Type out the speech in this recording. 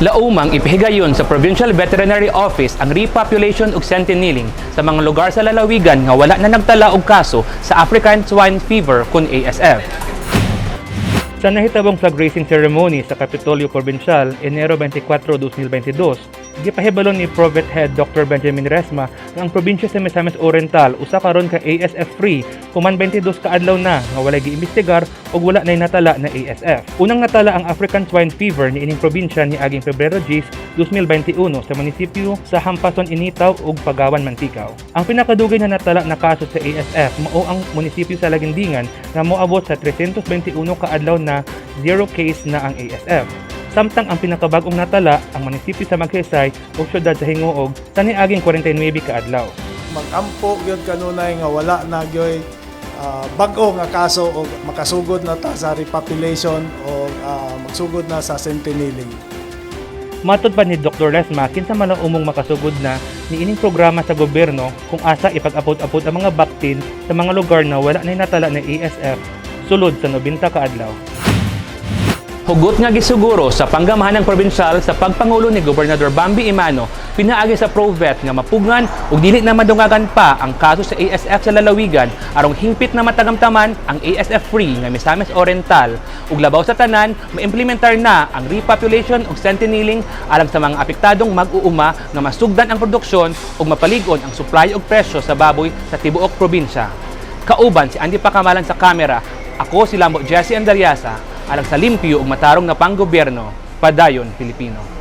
Laumang ipahigayon sa Provincial Veterinary Office ang repopulation ug sentineling sa mga lugar sa lalawigan nga wala na nagtala og kaso sa African Swine Fever kon ASF. Sa nahitabong flag raising ceremony sa Kapitolyo Provincial, Enero 24, 2022, gipahibalo ni Provet Head Dr. Benjamin Resma nga ang probinsya sa Misamis Oriental usa karon ka ASF free human 22 ka adlaw na nga walay giimbestigar ug wala nay natala na ASF. Unang natala ang African Swine Fever niining probinsya niaging Pebrero 10, 2021 sa munisipyo sa Hampason Initaw ug Pagawan Manticao. Ang pinakadugay na natala na kaso sa ASF mao ang munisipyo sa Laguindingan nga moabot sa 321 ka adlaw na zero case na ang ASF. Samtang ang pinakabag-ong natala ang munisipyo sa Magsaysay ug syudad sa Gingoog sa niaging 49 ka adlaw. Mag-ampo gyud kanunay nga wala na gyoy bag-o nga kaso o makasugod na ta sa repopulation o magsugod na sa sentineling. Matod pa ni Dr. Resma, kinsa man ang umong makasugod na niining programa sa gobyerno kung asa ipag-apod-apod ang mga baktin sa mga lugar na wala na natala na ASF sulod sa 90 ka adlaw. Hugot nga gisuguro sa panggamahanang probinsyal sa pagpangulo ni Gobernador Bambi Emano pinaagi sa Provet nga mapugngan ug dili na madungagan pa ang kaso sa ASF sa lalawigan arong hingpit na matagamtaman ang ASF free nga Misamis Oriental ug labaw sa tanan, maimplementar na ang repopulation ug sentineling alang sa mga apektadong mag-uuma nga masugdan ang produksyon ug mapalig-on ang supply ug presyo sa baboy sa tibuok probinsya. Kauban si Andy Pakamalan sa kamera, ako si Lambo Jesse Andariasa, alang sa limpyo ug matarong na panggobyerno, Padayon Pilipino.